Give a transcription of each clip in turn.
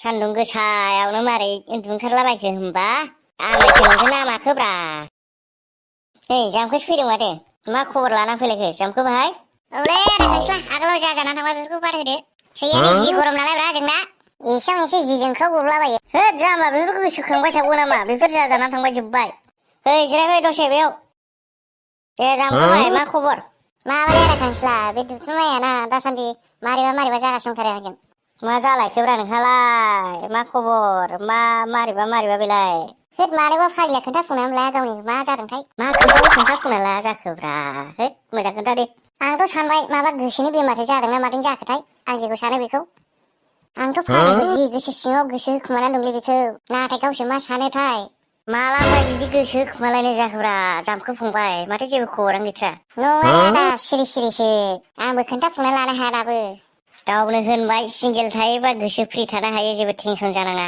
सान्दुं गोसायावनो मारै उन्दुनो ओंखारलाबायखो होनबा आंलायसो नोंखौ नामाखोब्रा। नै जाम्बखौसो फैदों माथो। मा खबर लाना फैलायखो जाम्बखौ बाहाय? औलै रायखांस्ला आगोलाव जा जाना थांबाय बेफोरखौ बारहोदो। हैयानो जि गरम नालाय ब्रा जोंना एसेयावनो एसे जिजोंखौ गब्लाबायो। होद जाम्बा बेफोरखौ गोसोखांबाय थागौ नामा? बेफोर जा जाना थांबाय जोब्बाय। है जिरायबाय दसे बेयाव। दे जाम्बखौबाय मा खबर? माबालै रायखांस्ला बे दुथुमायाना दासान्दि मारैबा जागासिनो दंथारो आंजों। मा जालायखोब्रा नोंहालाय? मा खबर? मारैबा बेलाय? होद मानोबा फाग्लिया खोन्थाफुंनानै लाया गावनि मा जादोंथाय? मा खोन्थाफुंना लाया जाखोब्रा? होद मोजां खोन्थादे। आंथ' सानबाय माबा गोसोनि बेमारसो जादोंना मादों जाखोथाय? आं जेखौ सानो बेखौ। आंथ' फाग्लिखौ जि गोसो सिङाव गोसो होखुमानानै दंलै बेखौ। नाथाय गावसो मा सानोथाय? मालानिफ्राय बिदि गोसो होखुमालायनाय जाखोब्रा जाम्बखौ फंबाय? माथो जेबो खौरां गैथ्रा? नङा आदा सिरिसो। आंबो खोन्थाफुंना लानो हाया दाबो। गावनो होनबाय सिंगेल थायोबा गोसो फ्रि थानो हायो, जेबो टेनसन जानाङा।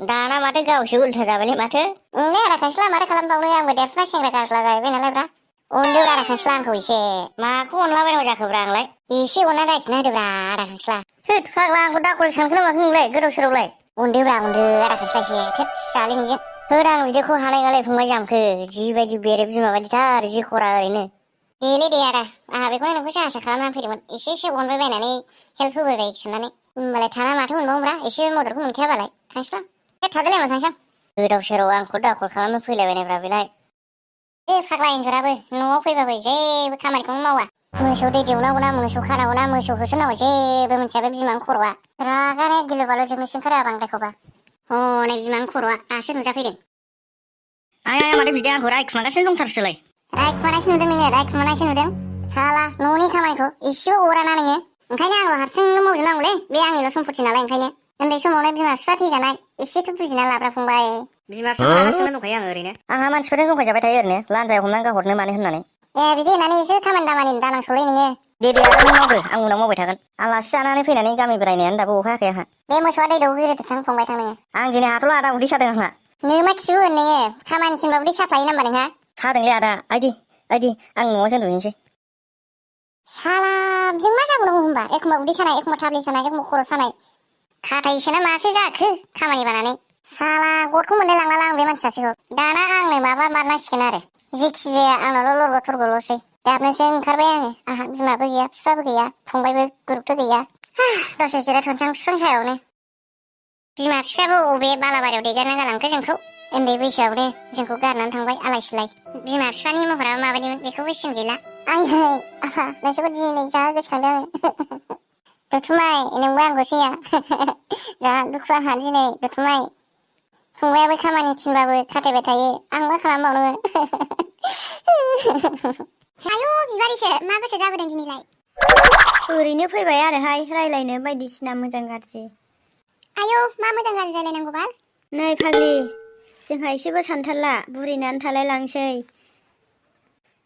दाना माथो गावसो उल्था जाबायलै माथो? ओंलै रायखांस्ला माथो खालामबावनो, आंबो देरफुनाय सेंग्रा गाज्ला जाहैबाय नालाय ब्रा। अनदोब्रा रायखांस्ला आंखौ एसे। माखौ अनलाबायनांगौ जाखोब्रा आंलाय? एसे अननानै रायथिना होदोब्रा रायखांस्ला। होद फाग्ला आंखौ दाखुल सानखोना माखो नोंलाय गोदाव सोरावलाय? अनदोब्रा रायखांस्ला एसे। थोद जाले नोंजों। होद आं बिदिखौ हानाय नङालै फंबाय जाम्बखो। जिबायदि बेरे बिमा बायदिथार जि खरा ओरैनो। देलै दे आदा, आंहा बेखौनो नोंखौसो आसा खालामनानै फैदोंमोन। एसे अनबाय बायनानै हेल्प होबाय साननानै। होमबालाय थाना माथो मोनबावोब्रा, एसे मददखौ मोनखायाबालाय। थांस्लां। थादोलाय मा थांसां। गोदाव सोराव आंखौ दाखल खालामनो फैलायबायनायब्रा बेलाय। बे फाग्ला एन्जराबो न'आव फैबाबो जेबो खामानिखौनो मावा। मोसौ दै दौनांगौ ना मोसौ खानांगौ ना मोसौ होसोनांगौ जेबो मोनथिया बे बिमानि खर'आ। रागानो गिलु बालु जोंनोसो ओंखारो बांद्रायखौबा। हनै बिमानि खर'आ दासो नुजाफैदों। आया माथो बिदाया आंखौ रायखुमागासिनो दंथारसोलाय? रायखुमानायसो नुदों नोङो, रायखुमानायसो नुदों। साला न'नि खामानिखौ एसेबो अराना नोङो। ओंखायनो आंल' हारसिंनो मावजोबनांगौलै, बे आंनिल' सम्पति नालाय ओंखायनो। उन्दै समावनो बिमा बिफा थैजानाय, एसेथ' बुजिना लाब्रा फंबाय। बिमा बिफाखौ लानासो दंखायो आङो ओरैनो। आंहा मानसिफोरजों जंखायजाबाय थायो ओरैनो, लान्जायाव हमनानै गाहरनो मानो होननानै। ए बिदि होननानै एसे खामानि दामानि दानांसौलै नोङो। दे आदा नों मावदो, आं उनाव मावबाय थागोन। आलासि जानानै फैनानै गामि बेरायनायानो दाबो अहायाखै आंहा। बे मोसौआ दै दौग्रोदो थां फंबाय थां नोङो। आं दिनै हाथ'ला आदा, उदै सादों आंहा। नों मा खिबु होन नोङो, खामानि थिनबा उदै साफ्लायो नामा नोंहा? सादोंलै आदा, आइदि आं न'आवसो उन्दुहैनोसै। साला बिजों मा जाबावनांगौ होनबा? एखमबा उदै सानाय, एखमबा थाफ्लि सानाय, एखमबा खर' सानाय। खाथायसोना मासो जाखो खामानि बानानै। साला गदखौ मोनलाय लांलाला आं बे मानसि सासेखौ। दाना आंनो माबा मारनांसिगोन आरो। जेखि जाया आंनावल' लरग' थरग'ल'सै। गाबनोसो ओंखारबाय आंहा बिमाबो गैया बिफाबो गैया फंबायबो ग्रुपथ' गैया। दसे जिरायथ'नोसै आं बिफां सायावनो। बिमा बिफायाबो अबे बालाबारियाव दैगारना गालांखो जोंखौ। उन्दै बैसोआवनो जोंखौ गारनानै थांबाय आलाय सिलाय। बिमा बिफानि महराबो माबायदिमोन बेखौबो सिन गैला। आइयै आफा नोंसोरखौ दिनै जा गोसोखांदों आङो। दुथुमाय नोंबो आंखौ सैया। जा दुखु आंहा दिनै दुथुमाय। फंबायाबो खामानि थिनबाबो खाथायबाय थायो, आं मा खालामबावनो। आयौ बिबारिसो मा गोसो जाबोदों दिनैलाय? ओरैनो फैबाय आरोहाय रायलायनो बायदिसिना मोजां गाज्रि। आयौ मा मोजां गाज्रि रायलायनांगौ बाल? नै फाग्लि जोंहा एसेबो सानथारला, बुरैनानै थालाय लांसै।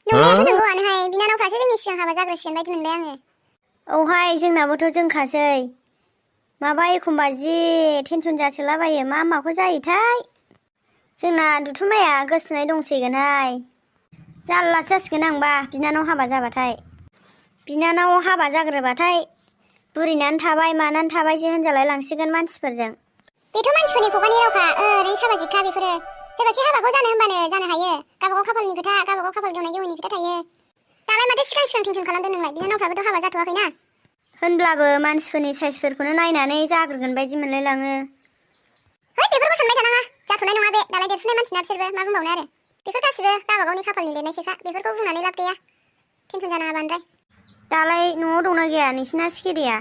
नंनायाथ' नंगौआनोहाय, बिनानावफ्रासो जोंनि सिगां हाबा जाग्रोसिगोन बायदि मोनबाय आङो। औहाय जोंनाबोथ' जोंखासै। माबा एखमबा जि टेनसन जासोलाबायो, मा माखौ जायोथाय। जोंना दुथुमाया गोसथोनाय दंसिगोनहाय। जारलासो जासिगोन आंबा बिनानाव हाबा जाबाथाय। बिनानाव हाबा जाग्रोबाथाय बुरैनानै थाबाय मानानै थाबायसो होनजालाय लांसिगोन मानसिफोरजों। बेथ' मानसिफोरनि खुगानि रावखा, ओरैनो साबाजिखखा बेफोरो। जेबायदि हाबाखौ जानो होनबानो जानो हायो। गावबागाव खाफालनि खोथा, गावबागाव खाफाल गेवनाय गेवैनि खोथा थायो। दालाय माथो सिगां टेनसन खालामदों नोंलाय? बिनानावफ्राबोथ' हाबा जाथ'वाखैना। होनब्लाबो मानसिफोरनि साइसफोरखौनो नायनानै जाग्रोगोन बायदि मोनलायलाङो। है बेफोरखौ सानबाय थानाङा, जाथ'नाय नङा बे। दालाय देरफुनाय मानसिना बिसोरबो मा बुंबावनो आरो। बेफोर गासिबो गावबागावनि खाफालनि लिरनायसोखा, बेफोरखौ बुंनानै लाब गैया। टेनसन जानाङा बांद्राय। दालाय न'आव दंना गैया नोंसिना सिखिरिया?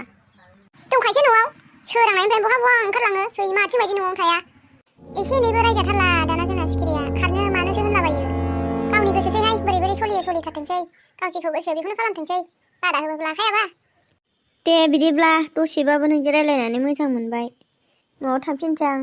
दंखायोसो न'आव। सोरांनायनिफ्राय बहा ओंखारलाङो, सैमा आथिं बायदि न'आवनो थाया। एसे एनैबो रायजाथारला दाना जोंना सिखिरिया, खारनो मानोसो होनलाबायो। गावनि गोसोसैहाय, बोरै सोलिथारथोंसै। गाव जेखौ गोसो बेखौनो खालामथोंसै, बादा होबाबो लाखायाबा। दे बिदिब्ला दसेबाबो नोंजों रायलायनानै मोजां मोनबाय। न'आव थांफिनसै आं।